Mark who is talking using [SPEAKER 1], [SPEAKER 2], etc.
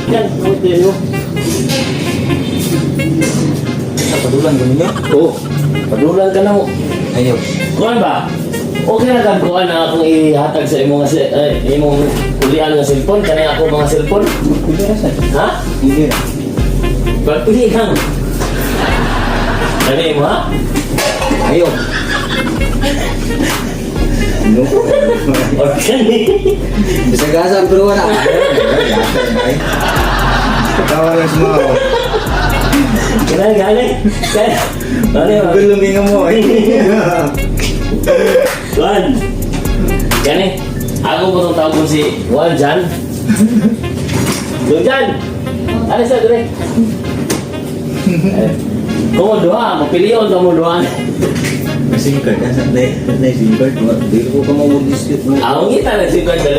[SPEAKER 1] Yan, tungod din mo.
[SPEAKER 2] Sa padulan ko ninyo?
[SPEAKER 1] Oo. Padulan ka na mo.
[SPEAKER 2] Ayaw.
[SPEAKER 1] Kuan ba? Okay na kag kuan na akong ihatag sa imong imong ulian nga cellphone kanay ako mga cellphone.
[SPEAKER 2] Hindi ra sa.
[SPEAKER 1] Ha?
[SPEAKER 2] Hindi ra.
[SPEAKER 1] Pagpili kang. Kani mo ha?
[SPEAKER 2] Ayaw. No.
[SPEAKER 1] Or kani?
[SPEAKER 2] Bisag asa pero wala. Tawa lang sa mga.
[SPEAKER 1] Kani gani? Kani? Ano ba?
[SPEAKER 2] Gulo nga mo eh.
[SPEAKER 1] Juan. Kani? Ako po itong tawag ko si Juan Jan. Juan Jan! Ano sa dire? Eh, kung duha, mapilion ka mo duha.
[SPEAKER 2] SIM card, asa na SIM card? Di ko ka mo dispute mo.
[SPEAKER 1] Ang kita na si Juan dali.